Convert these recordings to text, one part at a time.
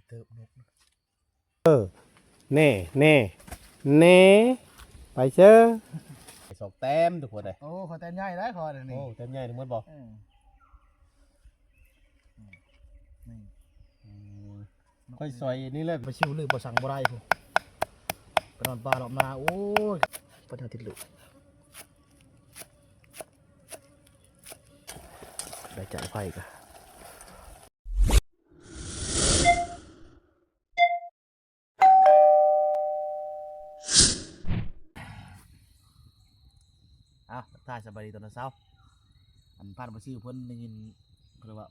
ເຕີບນົກນະ ເອີ ແນ່ ແນ່ ແນ່ ໄປເຊີ ສອງແຕ້ມທຸກຄົນເອີຍ. ໂອ້ ຂ້ອຍແຕ້ມໃຫຍ່ໄດ໋ຂ້ອຍນີ້. ໂອ້ ແຕ້ມໃຫຍ່ທັງໝົດບໍ່? ເອີ ອືມ ນີ້ ອືມ ຂ້ອຍສອຍນີ້ແຫຼະ ໄປຊິວລືບບໍ່ສັ່ງບໍ່ໄດ້ພຸ້ນ ໄປນອນປ່າລອບໜ້າ. ໂອ້ຍ ໄປຫາຕິດລູກ ໄດ້ໃຈໄຟກະ. ອ້າວ ທັກທາຍສະບາຍດີຕອນເຊົ້າ. ອັນ ຜ່ານມາຊິວເພິ່ນໄດ້ຍິນ ເຂົາເອີ້ນວ່າ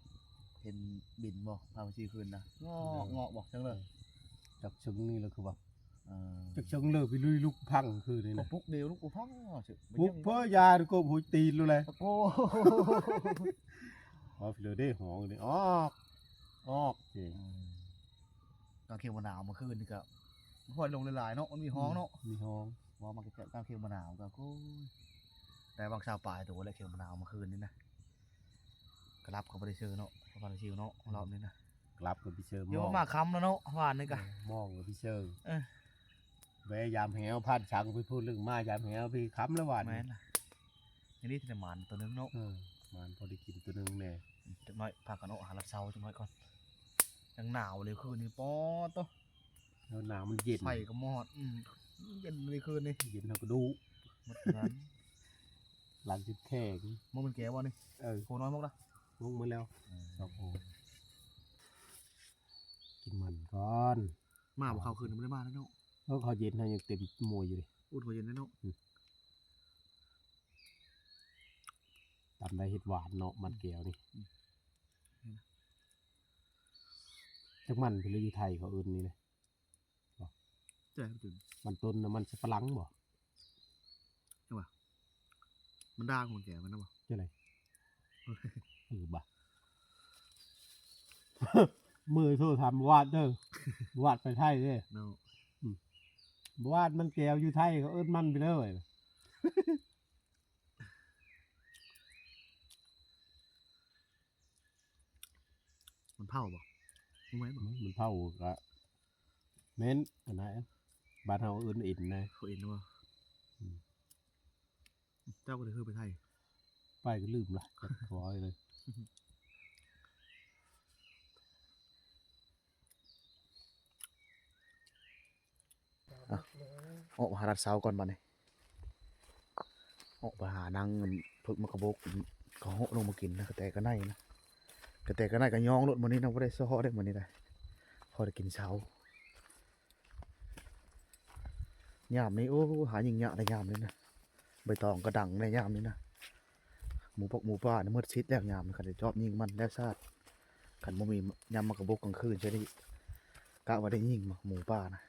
ເຫັນບິນບໍ່ ຜ່ານມາຊິວຄືນນະ ເງາະ ເອີ ເງາະບໍ່ ເຊີງເລີ ເອີ ຈັກເຊີງນີ້ລະຄືວ່າ ເອີ ຈັກເຊີງເລີໄປລຸຍລຸກພັງຄືນນີ້ນະ ປຸກດຽວລຸກບໍ່ພັງ ປຸກເພິ່ນຢາໂກບຫົວຕີນໂລດແຫຼະ. ໂອ້ ອອກເລີເດ້ ຫອງນີ້ ອອກ ອອກ ອືມ. ກາງເຄງບໍ່ໜາວມື້ຄືນນີ້ກະບໍ່ຄ່ອຍລົງຫຼາຍໆເນາະ ມັນມີຮອງເນາະ ອືມ ມີຮອງ. ວ່າມັນກະກາງເຄງບໍ່ໜາວກະ ໂອ້ຍ ໄດ້ຫວ່າງຊາວປາຍໂຕແຫຼະ ເຄງບໍ່ໜາວມື້ຄືນນີ້ນະ ກະຫຼັບກະບໍ່ໄດ້ເຊີເນາະ ປະມານຊິວເນາະ ອືມ ຮອບນີ້ນະ ກະຫຼັບກະບໍ່ໄດ້ເຊີ ເອີ ມອງ ມາຄ່ຳແລ້ວເນາະ ວານນີ້ກະ ເອີ ມອງກະບໍ່ໄດ້ເຊີ ເອີ ແວ່ຍາມແຫ້ວ ຜ່ານສັງໄປພຸ້ນ ລຶ້ງມາຍາມແຫ້ວ ໄປຄ່ຳແລ້ວວານນີ້. ແມ່ນລະ ນີ້ໄດ້ໝານໂຕໜຶ່ງເນາະ ເອີ ໝານພໍໄດ້ກິນໂຕໜຶ່ງແດ່. ອືມ ຈັກໜ້ອຍພາກັນອອກຫາລັດເຊົາຈັກໜ້ອຍກ່ອນ ຍັງໜາວເລີຍຄືນນີ້ ປອດໂທ້ ແລ້ວໜາວມັນເຢັນ ໄຟກະມອດ ອືມ ເຢັນເລີຍຄືນນີ້ ເຢັນເຮົາກະດູໝົດນັ້ນ ຫຼັງຊິແຂງ. ບໍ່ແມ່ນແກ້ວບໍ່ນີ້? ເອີ ໂພນ້ອຍໝົດລະ ໝົດແລ້ວ ເອີ ສອງໂພ ກິນມັນກ່ອນ. ມາບໍ່ເຂົ້າຄືນ ບໍ່ໄດ້ມາແລ້ວເນາະ ເອີ ເຂົ້າເຢັນເຮົາຍັງເຕັມໝ່ວຍຢູ່ເດ ອຸດເຂົ້າເຢັນແລ້ວເນາະ ອືມ. ຕຳໄດ້ເຫັດຫວານເນາະ ມັນແກ້ວນີ້ ອືມ ຈັກມັນເພິ່ນຢູ່ໄທເຂົາເອີ້ນນີ້ນະ ບໍ່ ແຈກມັນຕົ້ນນະ ມັນສຳປະຫຼັງບໍ່ ຈັ່ງວ່າ ມັນດ່າງຂອງແກມັນນະບໍ່ ຈັ່ງໃດ ເອີ ບໍ່ ມື້ໂທຖາມບາວາດເດີ ບາວາດໄປໄທເດ້ເນາະ ອືມ ບາວາດມັນແກ້ວຢູ່ໄທເຂົາເອີ້ນມັນໄປເລີຍ. ມັນເຜົາບໍ່? ຮູ້ໄໝບໍ່? ມັນເຜົາກະແມ່ນອັນນັ້ນ ບ້ານເຮົາເອີ້ນເອັນນະ ເຂົາເອັນບໍ່? ອືມ ເຈົ້າກະໄດ້ເຄີຍໄປໄທ? ໄປກະລືມລະ ຂໍເລີຍ. ອະ ອອກມາຫາລັດເຊົາກ່ອນບາດນີ້ ອອກໄປຫານັ່ງເພິກໝາກກະບົກ ເຂົາເຫາະລົງມາກິນນະ ກະແຕກະໄນນະ ກະແຕກະໄນກະຍອງໂລດມື້ນີ້ນະ ບໍ່ໄດ້ຊໍ້ເດ້ມື້ນີ້ນະ ພໍໄດ້ກິນເຊົ້າ. ຍາມນີ້ ໂອ້ ຫາຍິ່ງຍາກໄດ໋ຍາມນີ້ນະ ໃບຕອງກະດັງໄດ໋ຍາມນີ້ນະ ໝູປົກໝູປ່ານະ ໝົດສິດແລ້ວຍາມນີ້ ຄັນໄດ້ຈອບຍິງມັນແລ້ວຊາດ ຄັນບໍ່ມີຍາມໝາກກະບົກກາງຄືນຊີ້ນີ້ ກະວ່າໄດ້ຍິງໝູປ່ານະ.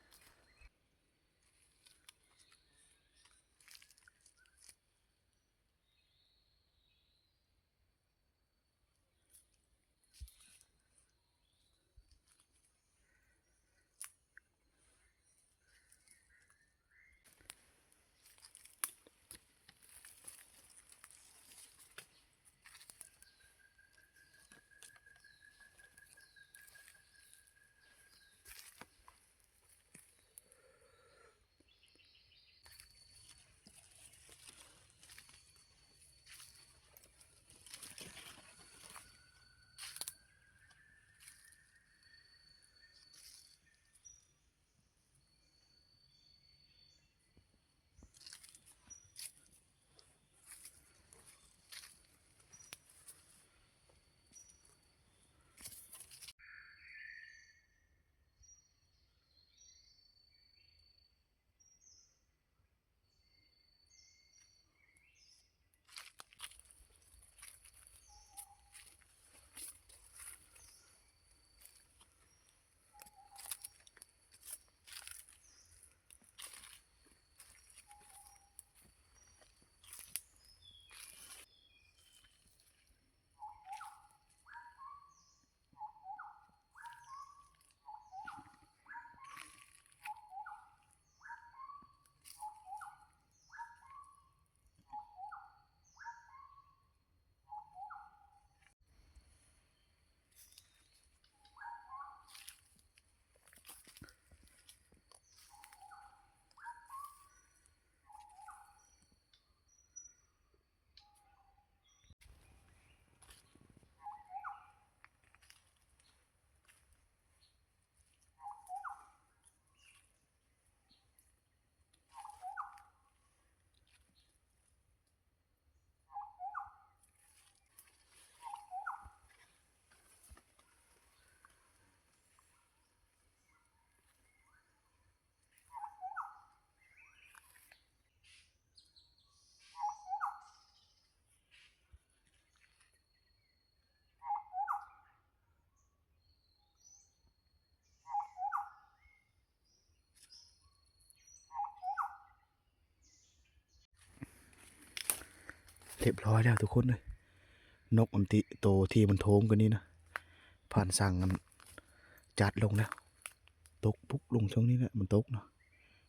ຮຽບຮ້ອຍແລ້ວທຸກຄົນເອີຍ. ນົກອັນຕິ ໂຕທີ່ມັນໂທງກວ່ານີ້ນະ ຜ່ານສັງອັນຈັດລົງແລ້ວ ຕົກປຸກລົງຊ່ວງນີ້ແຫຼະ ມັນຕົກເນາະ.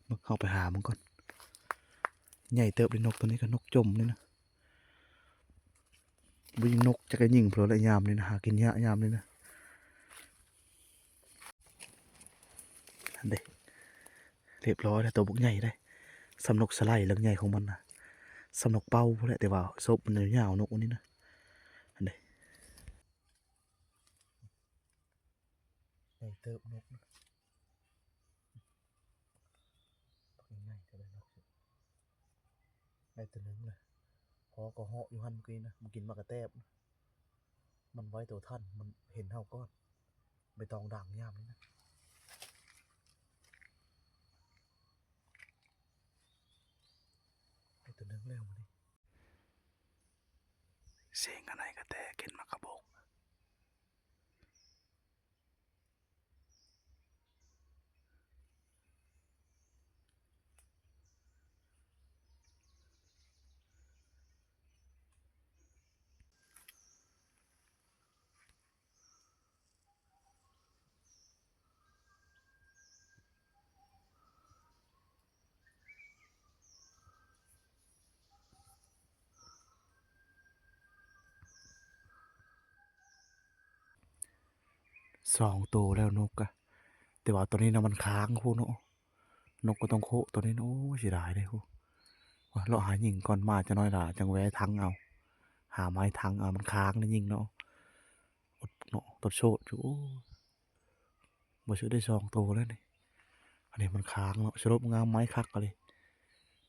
ມາ ເຮົາໄປຫາມັນກ່ອນ. ໃຫຍ່ເຕີບເດ້ ນົກໂຕນີ້ກໍນົກຈົມນີ້ນະ. ບໍ່ຍິງນົກຈັກກະຍິງພຸ້ນແຫຼະຍາມນີ້ນະ ຫາກິນຍາກຍາມນີ້ນະ. ອັນເດ ຮຽບຮ້ອຍແລ້ວ ໂຕບັກໃຫຍ່ເດ້ ສ່ຳນົກສະໄລເລື່ອງໃຫຍ່ຂອງມັນນະ ສ່ຳນົກເປົ້າພຸ້ນແຫຼະ ແຕ່ວ່າສົບມັນຍາວໆ ນົກອັນນີ້ນະ. ອັນເດ ໃຫຍ່ເຕີບນົກນະ ບັກໃຫຍ່ເຕີບເລີຍເນາະ. ໄດ້ໂຕໜຶ່ງລະ ພໍກໍເຫາະຢູ່ຫັ້ນມື້ກີ້ນະ ມັນກິນໝາກກະແຕບນະ. ມັນໄວໂຕທັນ ມັນເຫັນເຮົາກ່ອນ ໃບຕອງດັງຍາມນີ້ນະ. ໄດ້ໂຕໜຶ່ງແລ້ວມື້ນີ້ ສຽງກະໄນກະແຕ ກິນໝາກກະບົກ. ສອງໂຕແລ້ວນົກກະ ແຕ່ວ່າຕອນນີ້ນະມັນຄ້າງພຸ້ນເນາະ. ນົກກໍຕ້ອງໂຄະຕອນນີ້ນະ. ໂອ້ຍ ເສຍດາຍເດ້. ໂອ້ ເລາະຫາຍິງກ່ອນ ມາຈັກໜ້ອຍລະ ຈັ່ງແວ່ຖັງເອົາ ຫາໄມ້ຖັງເອົາ. ມັນຄ້າງນະຍິງເນາະ ເນາະ ຕົດໂຊດຢູ່. ໂອ້ຍ ບໍ່ເຊື່ອ ໄດ້ສອງໂຕແລ້ວນີ້. ອັນນີ້ມັນຄ້າງເນາະ ສະຫຼົບງາມໄມ້ຄັກອີ່ຫຼີ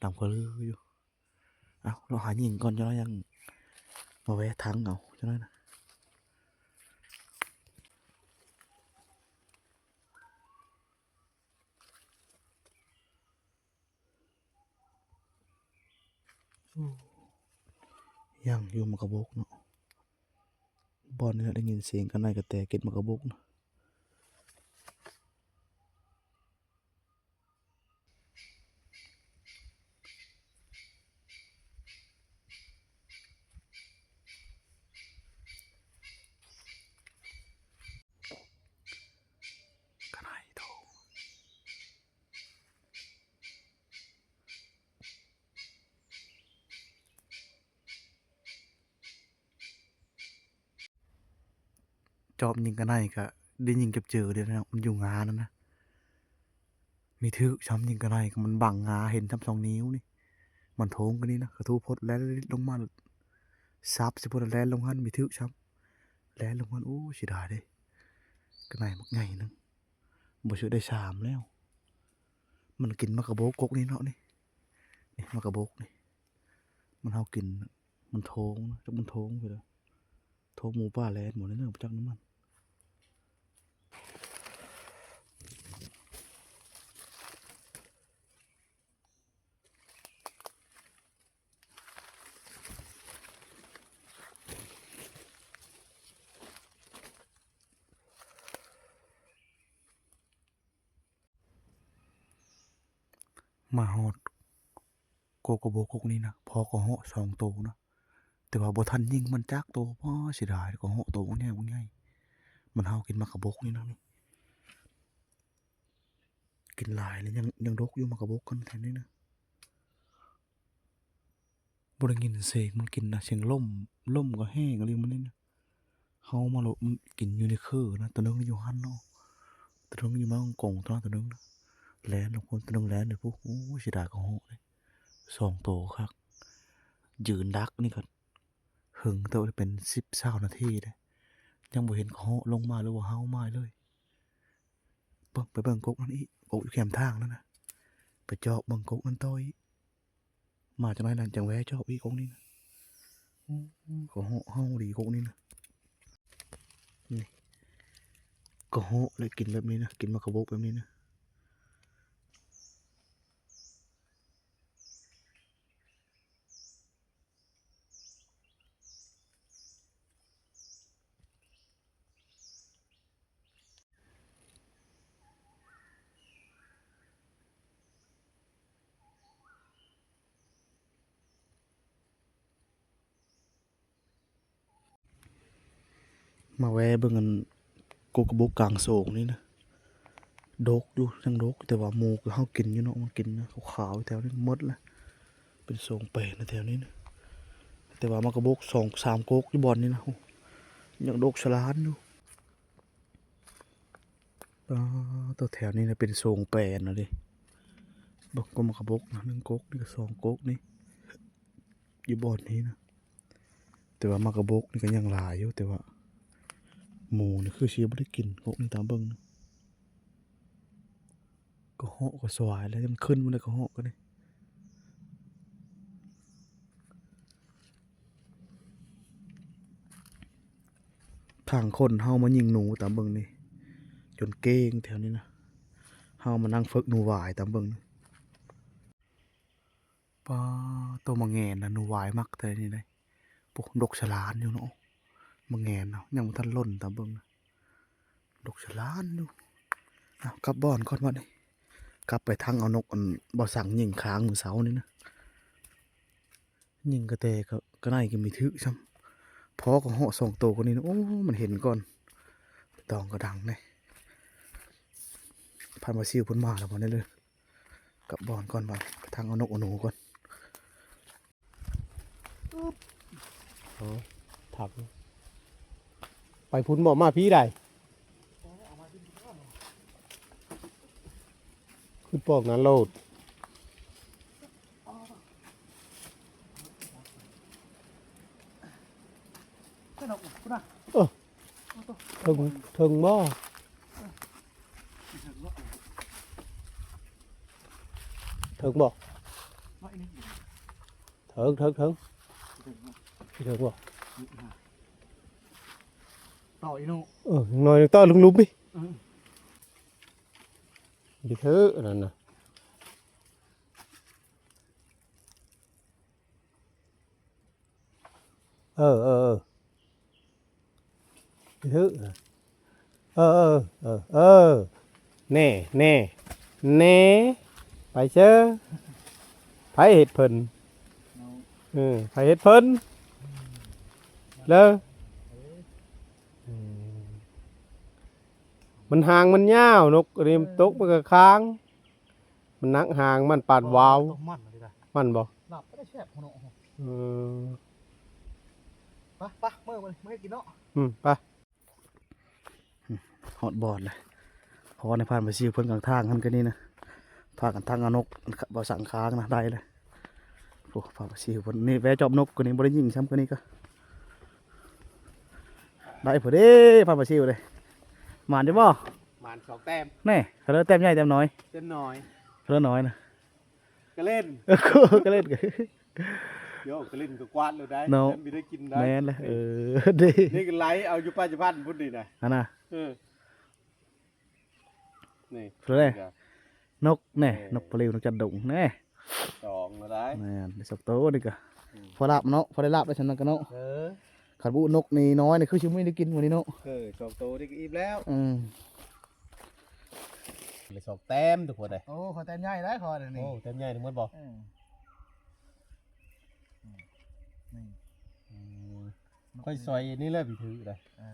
ດຳກະລືຢູ່. ເອົາ ເລາະຫາຍິງກ່ອນ ຈັ່ງໜ້ອຍຍັງມາແວ່ຖັງເອົາ ຈັ່ງໜ້ອຍນະ. ໂອ້ ຍັງຢູ່ໝາກກະບົກເນາະ. ບ່ອນນີ້ລະໄດ້ຍິນສຽງກະໄນກະແຕກິນໝາກກະບົກນະ. ກະໄນໂທ ຈອບຍິງກະໄນກະໄດ້ຍິງຈັບເຈີເດ້ເນາະ ມັນຢູ່ງານັ້ນນະ. ມີຖືກຊ້ຳຍິງກະໄນກະມັນບັງງາ ເຫັນຊ້ຳສອງນິ້ວນີ້. ມັນໂທງກະນີ້ນະ ກະທູພົດແລ່ນລົງມາ ສັບຊິພຸ້ນ ແລ່ນລົງຫັ້ນ ມີຖືກຊ້ຳ ແລ່ນລົງຫັ້ນ. ໂອ້ ເສຍດາຍເດ້ ກະໄນບັກໃຫຍ່ໜຶ່ງ. ບໍ່ເຊື່ອ ໄດ້ສາມແລ້ວ. ມັນກິນໝາກກະບົກກົກນີ້ເນາະ ນີ້ ນີ້ໝາກກະບົກນີ້. ມັນເຮົາກິນ ມັນໂທງນະ ຈັກມັນໂທງໄປແລ້ວ ໂທງໝູປ່າແລ່ນໝົດແລ້ວເນາະ ບໍ່ຈັກນຳມັນ. ມາຮອດ ກົກກະບົກກົກນີ້ນະ ພໍກໍເຫາະສອງໂຕນະ ແຕ່ວ່າບໍ່ທັນຍິງມັນຈັກໂຕ. ປ້າ ເສຍດາຍ ກໍເຫາະໂຕບັກໃຫຍ່ບັກໃຫຍ່. ມັນເຮົາກິນໝາກກະບົກນີ້ນະ ນີ້ ກິນຫຼາຍແລ້ວ ຍັງ ຍັງດົກຢູ່ໝາກກະບົກກັນແຖວນີ້ນະ. ບໍ່ໄດ້ຍິນສຽງມັນກິນນະ ສຽງລົມ ລົມກໍແຮງອີ່ຫຼີມື້ນີ້ນະ. ເຮົາມາໂລດ ມັນກິນຢູ່ໃນເຄີນະ ໂຕໜຶ່ງຢູ່ຫັ້ນເນາະ ໂຕໜຶ່ງຢູ່ມາກົງ ໂຕໜຶ່ງນະ ແລ່ນລົງພຸ້ນ ໂຕໜຶ່ງແລ່ນຢູ່ພຸ້ນ. ໂອ້ຍ ເສຍດາຍກະເຫາະເດ້ ສອງໂຕຄັກ. ຢືນດັກນີ້ກໍເຫິງເຕີບ ເປັນສິບຊາວນາທີເດ້ ຍັງບໍ່ເຫັນກະເຫາະລົງມາ ຫຼືວ່າເຫົ່າມາເລີຍ. ເບິ່ງ ໄປເບິ່ງກົກນັ້ນອີກ ກົກຢູ່ແຄມທາງນັ້ນນະ ໄປຈອບເບິ່ງກົກນັ້ນຕໍ່ອີກ. ມາຈັກໜ້ອຍນັ້ນຈັ່ງແວ່ຈອບອີກກົກນີ້ນະ. ໂອ້ ກະເຫາະເຫົ່າດີກົກນີ້ນະ. ນີ້ ກະເຫາະແລະກິນແບບນີ້ນະ ກິນໝາກກະບົກແບບນີ້ນະ. ມາຮອດ ມາຮອດ ມາແວ່ເບິ່ງອັນ ກົກກະບົກກາງໂສງນີ້ນະ ດົກຢູ່ ຍັງດົກ ແຕ່ວ່າໝູກເຮົາກິນຢູ່ເນາະ ມັນກິນນະ ຂາວໆ ແຖວນີ້ໝົດລະ ເປັນໂສງແປນນະແຖວນີ້ນະ ແຕ່ວ່າໝາກກະບົກສອງສາມກົກຢູ່ບ່ອນນີ້ນະ ໂອ້ ຍັງດົກສະຫຼານຢູ່. ປາດໂທ້ ແຖວນີ້ນະເປັນໂສງແປນນະເດ້ ເບິ່ງກົກໝາກກະບົກນະ ໜຶ່ງກົກນີ້ກະສອງກົກນີ້ ຢູ່ບ່ອນນີ້ນະ ແຕ່ວ່າໝາກກະບົກນີ້ກະຍັງຫຼາຍຢູ່ ແຕ່ວ່າໝູນີ້ຄືຊິບໍ່ໄດ້ກິນກົກນີ້ຕາມເບິ່ງນະ ກະເຫາະກະສວາຍແລ້ວ ມັນຂຶ້ນມາແລ້ວກະເຫາະກະນີ້ ທາງຄົນເຮົາມາຍິງໜູຕາມເບິ່ງນີ້ ຈົນເກ້ງແຖວນີ້ນະ ເຮົາມານັ່ງຝຶກໜູຫວາຍຕາມເບິ່ງນີ້. ປາດໂທ້ ໝາກແງນນະ ໜູຫວາຍມັກແຕ່ນີ້ເດ້ ໂອ້ ດົກສະຫຼານຢູ່ເນາະ ໝາກແງນນະ ຍັງບໍ່ທັນຫຼົ່ນຕາມເບິ່ງນະ ດົກສະຫຼານຢູ່. ເອົາ ກັບບ່ອນກ່ອນບັດນີ້ ກັບໄປທັງເອົານົກອັນບໍ່ສັງຍິງຄ້າງມື້ເຊົ້ານີ້ນະ ຍິງກະແຕກະ ກະໄນກະມີຖືກຊ້ຳ ພໍກະເຫາະສອງໂຕກະນີ້ນະ ໂອ້ ມັນເຫັນກ່ອນ ຕອງກະດັງເດ້ ພັນປາຊິວເພິ່ນມາແລ້ວບໍ່ນີ້ເດີ. ກັບບ່ອນກ່ອນບາດ ໄປທາງເອົານົກເອົາໜູກ່ອນ. ເອີ ຖັກ ໄປພຸ້ນບໍ່ ມາພີ້ໃດ ຂຶ້ນປອກນັ້ນໂລດ. ເອີ ເຖິງ ເຖິງບໍ່? ເຖິງບໍ່? ເຖິງ ເຖິງ ເຖິງ ເຖິງບໍ່? ຕໍ່ອີກໜ້ອຍ ເອີ ໜ້ອຍຕໍ່ລຸ່ມໆ ນີ້ ເອີ ໄປເຖາະ ອັນນັ້ນນະ. ເອີ ເອີ ເອີ ເອີ ເອີ ເອີ ເອີ ເອີ ແນ່ ແນ່ ແນ່ ໄປເຊີ ໃຜເຮັດເພິ່ນ ເອີ ໃຜເຮັດເພິ່ນ ເລີ ເອີ ມັນຫາງມັນຍາວ ນົກອັນນີ້ ເອີ ຕົກມັນກະຄ້າງ. ມັນໜັກຫາງມັນປານວາວ. ມັນບໍ່? ລາບໄປໄດ້ແຊບເນາະ. ເອີ ໄປ ໄປ ເມືອ ເມືອກິນເນາະ. ອືມ ໄປ. ຮອດບ່ອນແລ້ວ. ຂໍໃຫ້ຜ່ານໄປຊິເພິ່ນກາງທາງຫັ້ນກະນີ້ນະ. ພາກັນທັງເອົານົກ ບໍ່ສັງຄ້າງນະ ໄດ້ແລ້ວ. ໂອ້ ພາໄປຊິເພິ່ນນີ້ ແວ່ຈອບນົກກະນີ້ ບໍ່ໄດ້ຍິງຊ້ຳກະນີ້ກະ ໄດ້ພໍດີ ພາໄປຊິເດ້. ໝານຢູ່ບໍ່? ໝານສອງແຕ້ມ. ແນ່ ເຂົາເລີຍແຕ້ມໃຫຍ່ແຕ້ມນ້ອຍ. ແຕ້ມນ້ອຍ. ເຂົາເລີຍນ້ອຍນະ. ກະເຫຼັ້ນ ເອີ ກະເຫຼັ້ນ ໂຍ ກະເຫຼັ້ນກະກວາດໂລດໄດ໋ເນາະ. ມີໄດ້ກິນໄດ໋. ແມ່ນແຫຼະ. ເອີ ເດ້ ນີ້ກະໄຫຼເອົາຢູ່ປາຈະພັນພຸ້ນນີ້ນະ. ຫັ້ນນະ. ເອີ ນີ້ ເລີຍ ນົກແນ່ ເອີ ນົກປະລິວ ນົກຈັນດົງແນ່. ສອງລະໄດ໋. ແມ່ນ ໄດ້ສອງໂຕນີ້ກະ ອືມ ພໍລາບເນາະ ພໍໄດ້ລາບໄດ້ສ່ຳນັ້ນກະເນາະ. ເອີ ຄັນບໍ່ນົກນີ້ນ້ອຍນີ້ ຄືຊິບໍ່ໄດ້ກິນມື້ນີ້ເນາະ. ເອີ ສອງໂຕນີ້ກະອີ່ມແລ້ວ. ອືມ ໄດ້ສອງແຕ້ມທຸກຄົນເດ້. ໂອ້ ຂໍແຕ້ມໃຫຍ່ໄດ໋ ຂໍນີ້. ໂອ້ ແຕ້ມໃຫຍ່ທັງໝົດບໍ່? ເອີ ນີ້ ອືມ ຂ້ອຍສອຍນີ້ແຫຼະ ພີ່ຖືໄດ໋. ເອີ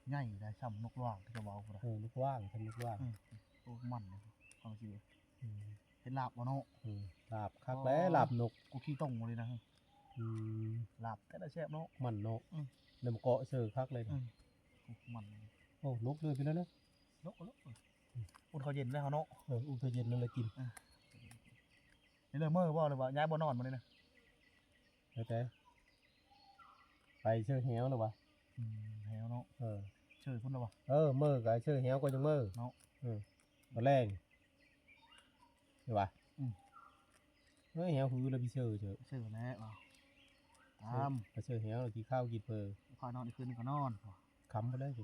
ໃຫຍ່ໄດ໋ ຊ່ຳນົກຫວ່າງທີ່ເຂົາເວົ້າພຸ້ນນະ. ເອີ ນົກຫວ່າງ ຊ່ຳນົກຫວ່າງ. ອືມ ໂອ້ ມັນຂອງຊິ ອືມ ເຮັດລາບບໍ່ເນາະ? ເອີ ລາບຄັກແຫຼະ ອໍ ລາບນົກ ກູຂີ້ຕົງເລີຍນະ. ອືມ ລາບແຕ່ລະແຊບເນາະ. ມັນເນາະ. ອືມ ແລ້ວມາເກາະເຊີຄັກເລີຍ. ອືມ ມັນ. ໂອ້ ນົກເລີຍພີ່ນ້ອງເນາະ. ນົກ ນົກ ອືມ ອຸ່ນເຂົ້າເຢັນແລ້ວເນາະ. ເອີ ອຸ່ນເຂົ້າເຢັນນັ້ນລະກິນ. ເອີ ນີ້ເລີຍເມືອບໍ່ ຫຼືວ່າຍ້າຍບ່ອນນອນມື້ນີ້ນະ? ແລ້ວແຕ່ ໄປເຊີແຮວແລ້ວວະ. ອືມ ແຮວເນາະ. ເອີ ເຊີພຸ້ນແລ້ວວະ. ເອີ ເມືອກະເຊີແຮວກະຍັງເມືອເນາະ. ເອີ ຕອນແລງ ເຫັນວະ. ອືມ ເອີ ແຮວຄືລະໄປເຊີ ເຊີ ເຊີແລ້ວ ຕາມ ໄປເຊີແຮວ ກິນເຂົ້າກິນເພີ ຂ້ອຍນອນອີກຄືນໜຶ່ງກະນອນ. ຄ່ຳພຸ້ນແລ້ວ. ອໍ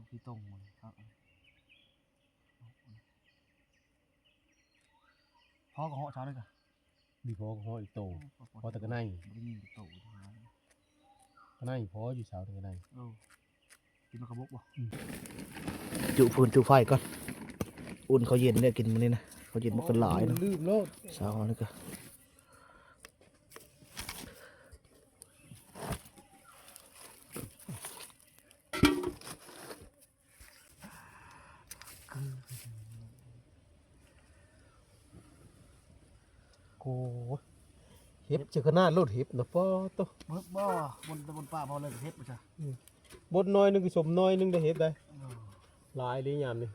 ຄືຕົງໝົດ. ພໍກະເຫາະເຊົ້ານີ້ກະ ມີພໍກະເຫາະອີກໂຕ. ອໍ ພໍແຕ່ກະໄນ ບໍ່ໄດ້ຍິງອີກໂຕ ກະໄນພໍຢູ່ເຊົ້ານີ້ກະໄນ. ເອີ ກິນໝາກກະບົກບໍ່? ອືມ ຈຸຟືນຈຸໄຟກ່ອນ ອຸ່ນເຂົ້າເຢັນແລ້ວກິນມື້ນີ້ນະ. ເຂົ້າເຢັນບໍ່ກະຫຼາຍເນາະ ລືມໂລດ ເຊົ້ານີ້ກະ. ໂ ເຫັບຊິຂະໜາດໂລດ ເຫັບນະ ປາດໂທ້ ເບິດບໍ່ ບົນ ບົນປ່າເຮົາເລີຍເຫັບບໍ່ຊະ ອືມ ບົນໜ້ອຍໜຶ່ງກໍສົມໜ້ອຍໜຶ່ງໄດ້ເຫັບໄດ໋ ເອີ ຫຼາຍເດ້ຍາມນີ້.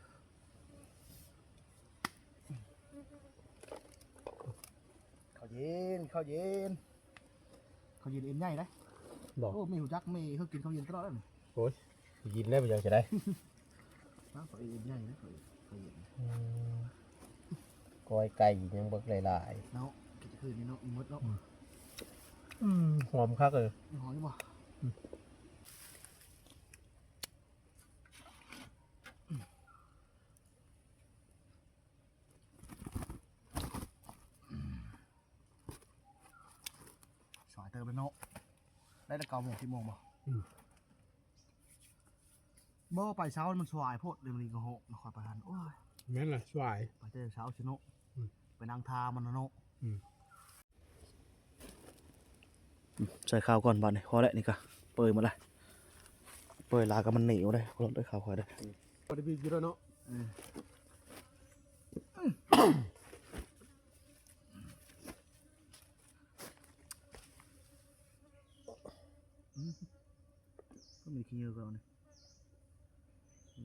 ເຂົ້າເຢັນ ເຂົ້າເຢັນ ເຂົ້າເຢັນເອັນໃຫຍ່ເດ້ ບໍ່ ໂອ້ ແມ່ຮູ້ຈັກ ແມ່ເຮົາກິນເຂົ້າເຢັນຕະຫຼອດແລ້ວນີ້ ໂອ້ຍ ກິນໄດ້ບໍ່ຢາກຈະໄດ້ ເຂົ້າເຢັນເອັນໃຫຍ່ເດ້ ເຂົ້າເຢັນ ອືມ ກ້ອຍໄກ່ຍັງບັກຫຼາຍໆ ເນາະ ກິນຄືນນີ້ເນາະ ໝົດເນາະ ອືມ ຫອມຄັກເລີຍ ຫອມຢູ່ບໍ່ ອືມ. ສາຍເຕີບເນາະ ໄດ້ແຕ່ເກົ້າໂມງ ສິບໂມງບໍ່ ອືມ ບໍ່ ໄປເຊົ້າມັນສວາຍໂພດ ດຽວນີ້ກໍໂຫ ນະຄອນປະທານ ໂອ້ຍ ແມ່ນລະ ສວາຍ ໄປແຕ່ເຊົ້າຊິເນາະ ອືມ ໄປນັ່ງທ່າມັນນະເນາະ ອືມ. ໃສ່ເຂົ້າກ່ອນບາດນີ້ ພໍແລ້ວນີ້ກະ ເປື່ອຍໝົດລະ ເປື່ອຍຫຼາຍກະມັນໜີວເດ້ ເບິ່ງເດີເຂົ້າຂ້ອຍເດີ ບໍ່ໄດ້ບີບຢູ່ແລ້ວເນາະ ເອີ ອືມ ກໍມີຂີ້ເຫຍື້ອກໍເອົານີ້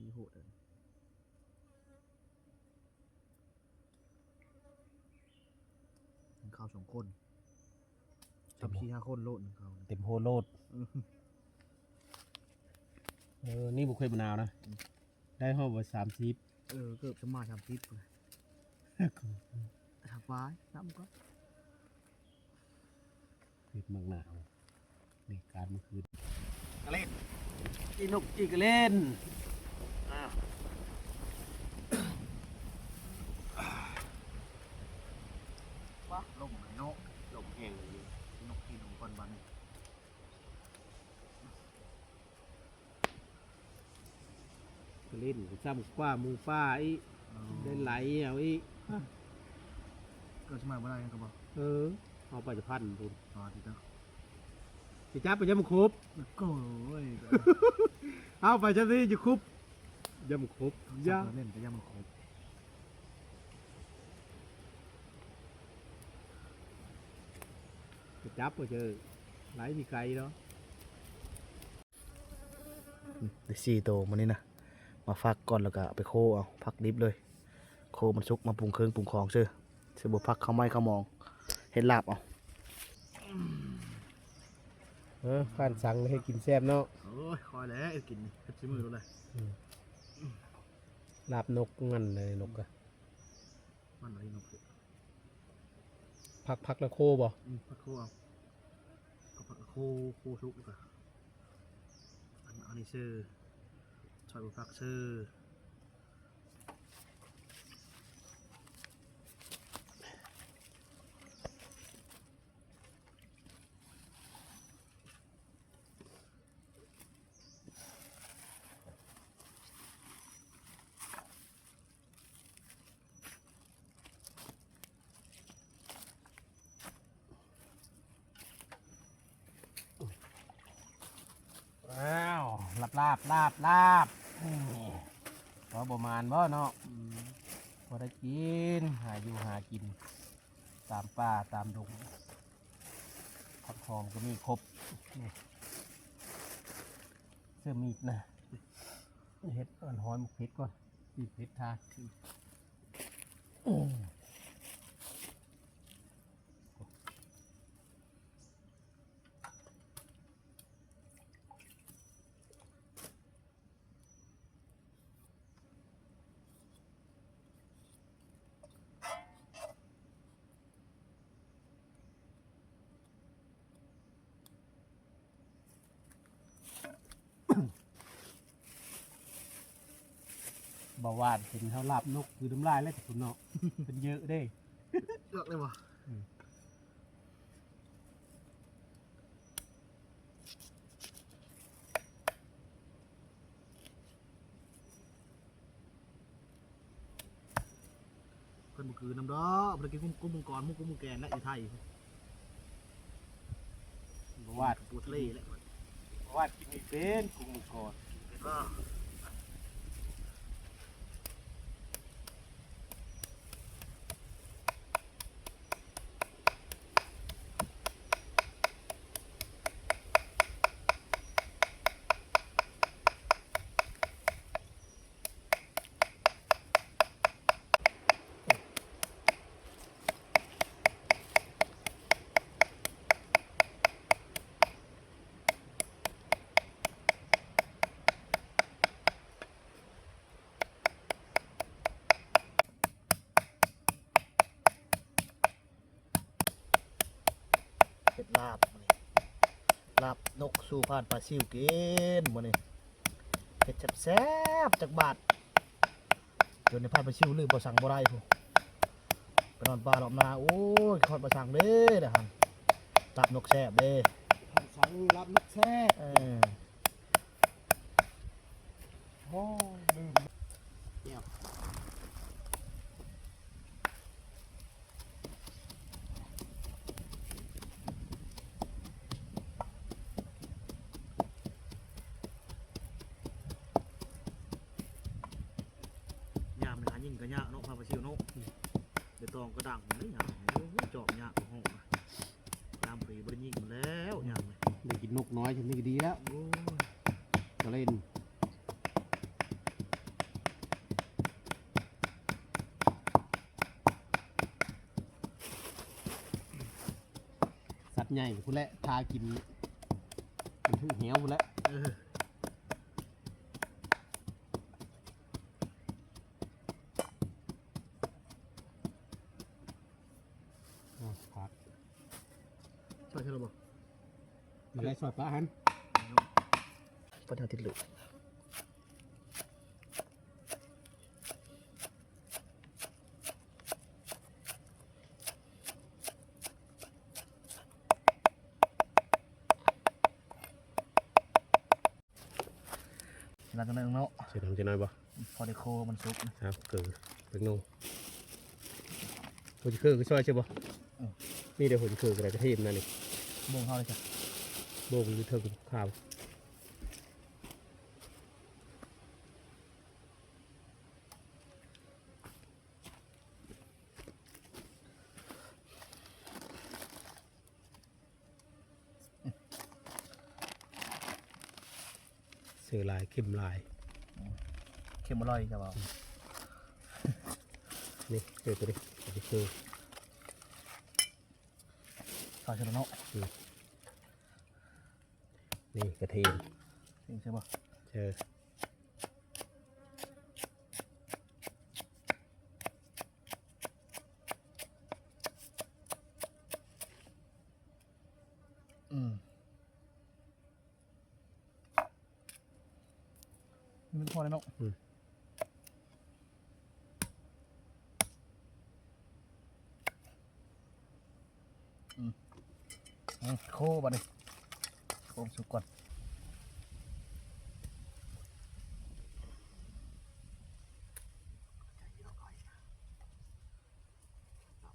ມີໂຫດເດີ. ໜຶ່ງເຂົ້າສອງຄົນ ເຕັມ ສາມສີ່ຫ້າຄົນໂລດ ໜຶ່ງເຂົ້າ ເຕັມໂຮໂລດ ເອີ ເອີ ນີ້ບໍ່ເຄີຍມະນາວນະ ອືມ ໄດ້ຮອດວ່າສາມສິບ ເອີ ເກີບສະມາສາມສິບ ທາງປາຍ ນ້ຳກ່ອນ. ເຮັດໝາກໜາວ ນີ້ການມື້ຄືນ ກະເຫຼັນ ຈີ່ນົກຈີ່ກະເຫຼັນ ອ້າວ ວ້າ ລົມເນາະ ລົມແຮງເລີຍ ຈີ່ນົກຈີ່ໜູກ່ອນບາດນີ້. ກະຫຼິ້ນຊ້ຳກວ່າໝູປ່າອີກ ອໍ ໄດ້ໄຫຼເອົາອີກ ເກີດສະໄໝບໍ່ໄດ້ຫຍັງກໍບໍ່ ເອີ ເອົາໄປຈະພັນພຸ້ນ ອໍ ຕິດເນາະ ຊິຈັບໄປຍາມຄົບ ໂອ້ຍ ເອົາໄປຈະຊິຈະຄຸບ ຍາມຄົບ ຢາ ເຫຼັ້ນແຕ່ຍາມຄົບ ໄປຈັບບໍ່ເຈີ ໄຫຼຊິໄກເນາະ. ໄດ້ສີ່ໂຕມື້ນີ້ນະ ມາຟັກກ່ອນ ແລ້ວກະເອົາໄປໂຄເອົາ ຜັກດິບເລີຍ ໂຄມັນສຸກມາປຸງເຄື່ອງປຸງຂອງຊື່ ຊິບໍ່ຜັກເຂົ້າໄມ້ເຂົ້າໝອງ ເຮັດລາບເອົາ ເອີ ຜ່ານສັງເຮັດກິນແຊບເນາະ ໂອ້ຍ ຄ່ອຍແຫຼະເຮັດກິນນີ້ ເຮັດຊິມື້ໂລດແຫຼະ ອືມ ລາບນົກມັນເລີຍ ນົກກະ ມັນໄດ້ນົກ ຜັກ ຜັກລະໂຄບໍ່? ອືມ ຜັກໂຄເອົາ ກໍຜັກລະໂຄ ໂຄສຸກກະ ອັນ ອັນນີ້ເຊີ ຊອຍບໍ່ຜັກເຊີ. ອ້າວ ລາບ ລາບ ລາບ ລາບ ນີ້ ພໍປະມານບໍ່ເນາະ ອືມ ພໍໄດ້ກິນ ຫາຢູ່ຫາກິນ ຕາມປ່າຕາມດົງ ຜັກຫອມກໍມີຄົບ ນີ້ ເສື້ອມີດນະ ເຮັດອັນຫອຍໝາກເຜັດກ່ອນ ປີກເຜັດທາ ອືມ. ບໍ່ຫວານເຫັນເຮົາລາບນົກຄືນ້ຳລາຍແລ້ວພຸ້ນເນາະ ເພິ່ນເຍີະເດ້ ເລືອກເລີຍບໍ່? ອືມ. ເພິ່ນບໍ່ຄືນຳດອກ ເພິ່ນກິນກຸ້ງ ກຸ້ງມັງກອນ ໝູກຸ້ງມັງແກນແຫຼະ ຢູ່ໄທ ບໍ່ວາດ ປູທະເລແຫຼະ ບໍ່ວາດກິນມີເປັນ ກຸ້ງມັງກອນ ເປັນບໍ່? ລາບ ລາບນົກສູ່ພານປາຊິວກິນມື້ນີ້ ເຮັດແຊບໆ ຈັກບາດ ຈົນໃຫ້ພານປາຊິວລືມບໍ່ສັ່ງບໍ່ໄດ້ພຸ້ນ ໄປນອນປ່າລອບນາ ໂອ້ຍ ຄິດຮອດບໍ່ສັ່ງເດ້ ລາບນົກແຊບເດ້ ພານປາຊິວລືມລາບນົກແຊບ ເອີ. ໂອ້ຍ ລືມແລ້ວ ຍາມນີ້ຫາຍິງກະຍາກເນາະ ພານປາຊິວເນາະ ອືມ ໄດ້ຕອງກະດັງເລີຍຍາມນີ້ ໂອ້ຍ ຈອບຍາກກະຫ້ອງນະ. ຍາມນີ້ບໍ່ໄດ້ຍິງມັນແລ້ວ ຍາມນີ້ ໄດ້ກິນນົກນ້ອຍ ຊ່ຳນີ້ກະດີແລ້ວ ໂອ້ຍ ກະເຫຼັ້ນ ສັດໃຫຍ່ພຸ້ນແຫຼະ ຖ້າກິນ ມັນຖືກແຮ້ວພຸ້ນແຫຼະ ເອີ. ອ້າວ ຜັກ ຊ່ອຍເທື່ອລະບໍ່? ມາໄດ້ຊ່ອຍປະຫັ້ນ ປະທານຕິດລູກ ໃສ່ນ້ຳຈັກໜ້ອຍເນາະ ໃສ່ນ້ຳຈັກໜ້ອຍບໍ່? ພໍໄດ້ໂຄມັນສຸກນະ ເອົາເກືອຈັກໜ້ອຍ ຫົວຊິເຄືກະຊ່ອຍໃສ່ບໍ່? ອື ມີແຕ່ຫົວຊິເຄືກະໄດ້ ກະທີມນັ້ນນີ້ ບົງເຮົາເລີຍຈ້ະ ບົງຢູ່ເທິງຂາວ. ເສືອຫຼາຍ ເຄັມຫຼາຍ ເຄັມອະລ່ອຍ ຈະເວົ້າ ນີ້ ເສືອໂຕນີ້ ໂອເຄ ໃສ່ເນາະ ອືມ ນີ້ກະທີມ ນີ້ໃສ່ບໍ່? ເຊີ ອືມ ນີ້ມັນພໍແລ້ວເນາະ ອືມ. ອືມ ອືມ ໂຄບາດນີ້ ໂຄສຸກກ່ອນ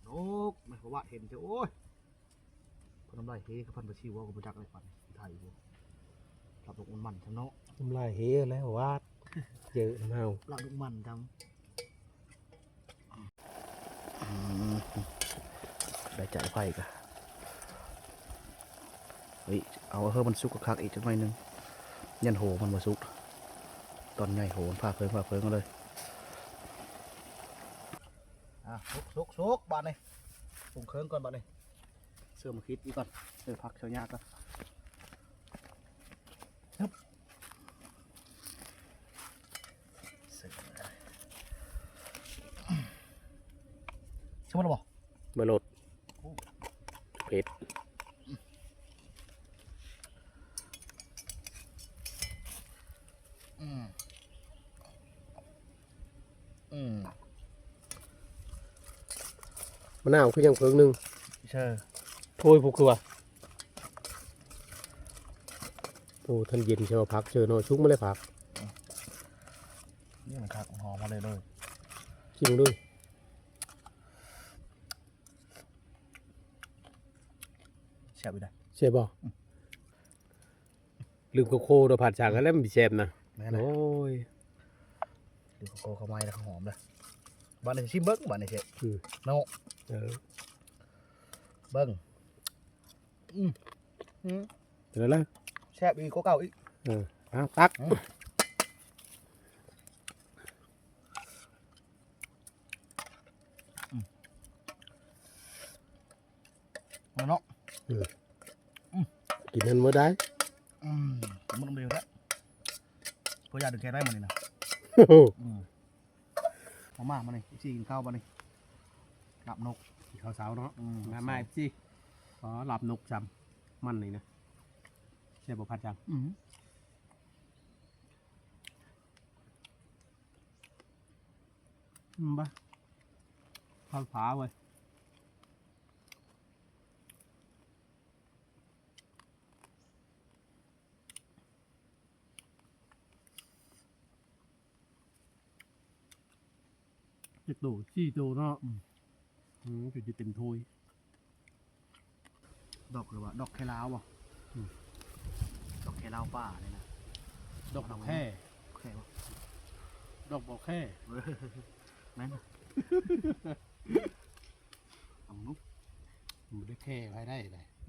ນົກ ມັນກະວາດເຫັນເຈົ້າ ໂອ້ຍ ພະນ້ຳລາຍເຮ ກະພັນປາຊິວ ເວົ້າກະບໍ່ຈັກເລີຍ ປັນໄທຢູ່ ລາບນົກມັນໆ ຊັ້ນເນາະ ນ້ຳລາຍເຮແລ້ວວາດ ເຈີນຳເຮົາ ລາບນົກມັນຈັ່ງ ອືມ ໄດ້ໃຈໄຟກະ ເອີຍ ເອົາເຮີມັນສຸກຄັກໆ ອີກຈັກໜ້ອຍໜຶ່ງ ຢ້ານໂຫມັນບໍ່ສຸກ ຕອນໃຫຍ່ໂຫມັນພາເພີງ ພາເພີງເອົາເລີຍ ອ່າ ສຸກໆ ບາດນີ້ ປຸງເຄື່ອງກ່ອນບາດນີ້ ເສີມມາຄິດອີກກ່ອນ ເສີມຜັກເສີມຫຍ້າກ່ອນ ຮຶບ ເສີມ ເສີມແລ້ວບໍ່? ບໍ່ໂລດ ເຜັດ ອືມ ອືມ ມະນາວຄືຍັງເພິ່ງໜຶ່ງ ເຊີ ໂອ້ຍ ຜູ້ຄືວ່າ ໂອ້ ທັນເຢັນເຊີ ຜັກເຊີເນາະ ສຸກມາແລ້ວຜັກ ນີ້ມັນຄັກ ຫອມມາເລີຍ ຊິມເບິ່ງດູ ແຊບຢູ່ເດ້ ແຊບບໍ່? ອືມ. ລືມໂຄໂຄ່ເນາະ ພາດສາກແລ້ວມັນຊິແຊບນະ ແມ່ນແຫຼະ ໂອ້ຍ ລືມໂຄໂຄ່ເຂົ້າໄມ້ແລ້ວຫອມເດ້ ບາດນີ້ຊິມເບິ່ງ ບາດນີ້ຊິ ອືມ ເນາະ ເອີ ເບິ່ງ ອືມ ອືມ ເປັນແນວໃດ? ແຊບອີກກວ່າເກົ່າອີກ ເອີ ເອົາ ຕັກ ອືມ. ອືມ ເອົາເນາະ ເອີ ອືມ ກິນຫັ້ນໝົດໄດ້ ອືມ ກິນໝົດລຳດຽວແຫຼະ ເພາະຢາກດຶງແຂນໄວ້ມື້ນີ້ນະ ອືມ ເອົາມາ ມານີ້ ເອັຟຊີ ກິນເຂົ້າບາດນີ້ ລາບນົກ ກິນເຂົ້າເຊົ້າເນາະ ອືມ ມາ ມາ ເອັຟຊີ ອໍ ລາບນົກຊ້ຳ. ມັນນີ້ນະ ແຊບບໍ່ ຜັດຫຍັງ? ອືມ ອືມ ບາ ທອດຜາເວີຍ. ຈັກໂຕ? ສີ່ໂຕເນາະ. ອືມ ອືມ ຈົນຈະເຕັມຖ້ວຍ. ດອກ ຫຼືວ່າດອກແຄລາວບໍ່? ອືມ ດອກແຄລາວປ່ານີ້ນະ. ດອກບໍ່ແຄ? ແຄບໍ່? ດອກບໍ່ແຄ? ແມ່ນ. ເອົາໜູ ບໍ່ໄດ້ແຄໃຜໄດ້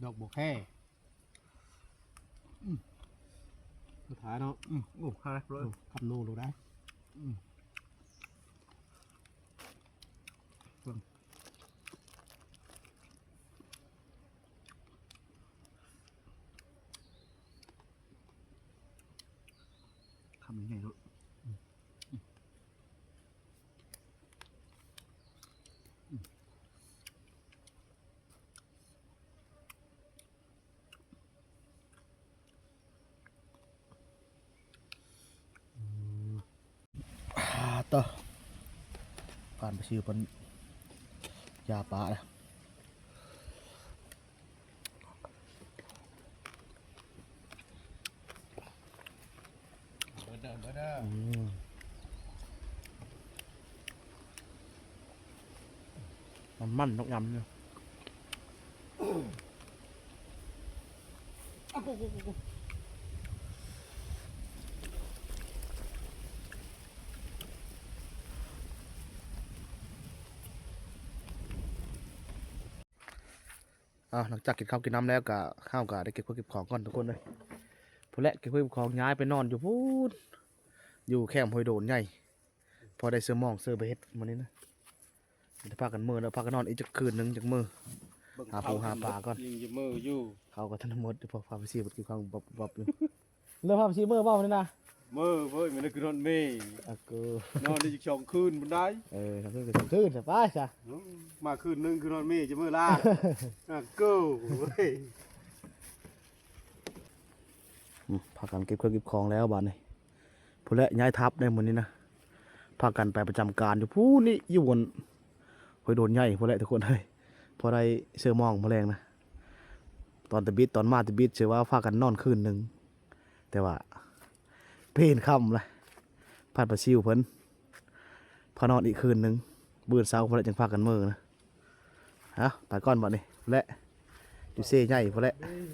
ດອກບໍ່ແຄ. ອືມ ສຸດທ້າຍເນາະ. ອືມ ໂອ້ ຄາເລີຍ ໂອ້ ຄຳໂນໂລດໄດ໋. ອືມ ເບິ່ງ ຄຳໃຫຍ່ໂລດ. ອືມ ອືມ ອືມ ອ່າ ຕໍ່ ຜ່ານໄປຊື້ເພິ່ນຢາປາແລ້ວ. ເບີດເດີ ເບີດເດີ. ອືມ ມັນມັນ ນອກຍຳຢູ່. ອ່າ ຫຼັງຈາກກິນເຂົ້າກິນນ້ຳແລ້ວ ກະ ເຮົາກະໄດ້ເກັບເຂົ້າເກັບຂອງກ່ອນທຸກຄົນເອີຍ. ພຸ້ນແຫຼະ ເກັບເຂົ້າເກັບຂອງ ຍ້າຍໄປນອນຢູ່ພຸ້ນ ຢູ່ແຄມຫ້ວຍໂດນໃຫຍ່. ພໍໄດ້ເຊື່ອມອງເຊື່ອໄປເຮັດມື້ນີ້ນະ. ຈະພາກັນເມືອແລ້ວ ພາກັນນອນອີກຈັກຄືນໜຶ່ງ ຈັກມື້ ເບິ່ງ ຫາປູຫາປາກ່ອນ. ຍັງຈະເມືອຢູ່ ເຂົາກໍທັນໝົດ ພໍພາໄປຊີວິດຄືຄວາມບັບໆຢູ່. ແລ້ວພາໄປຊີເມືອບໍ່ມື້ນີ້ນະ? ເມືອເວີຍ ມື້ນີ້ຄືນອນເມ. ອາກູ ນອນໄດ້ຈັກສອງຄືນພຸ້ນໄດ໋. ເອີ ສອງຄືນກໍສອງຄືນ ສະບາຍຊະ. ອືມ ມາຄືນໜຶ່ງຄືນອນເມ ຈະເມືອລາ. ອາກູເວີຍ. ອືມ ພາກັນເກັບເຄື່ອງເກັບຂອງແລ້ວບາດນີ້. ພຸ້ນແຫຼະ ຍ້າຍທັບໄດ້ມື້ນີ້ນະ ພາກັນໄປປະຈຳການຢູ່ພຸ້ນນີ້ ຢູ່ບ່ອນຫ້ວຍໂດນໃຫຍ່ພຸ້ນແຫຼະທຸກຄົນເອີຍ. ພໍໄດ້ເຊື່ອມອງມື້ແລງນະ ຕອນຕະບິດ ຕອນມາຕະບິດ ເຊື່ອວ່າພາກັນນອນຄືນໜຶ່ງ ແຕ່ວ່າເປັນຄ່ຳລະ ພັດປາຊິວເພິ່ນພານອນອີກຄືນໜຶ່ງ ມື້ເຊົ້າພຸ້ນແຫຼະ ຈຶ່ງພາກັນເມືອນະ. ເອົາ ໄປກ່ອນບັດນີ້ແຫຼະ ຢູ່ເຊໃຫຍ່ພຸ້ນແຫຼະ. ອືມ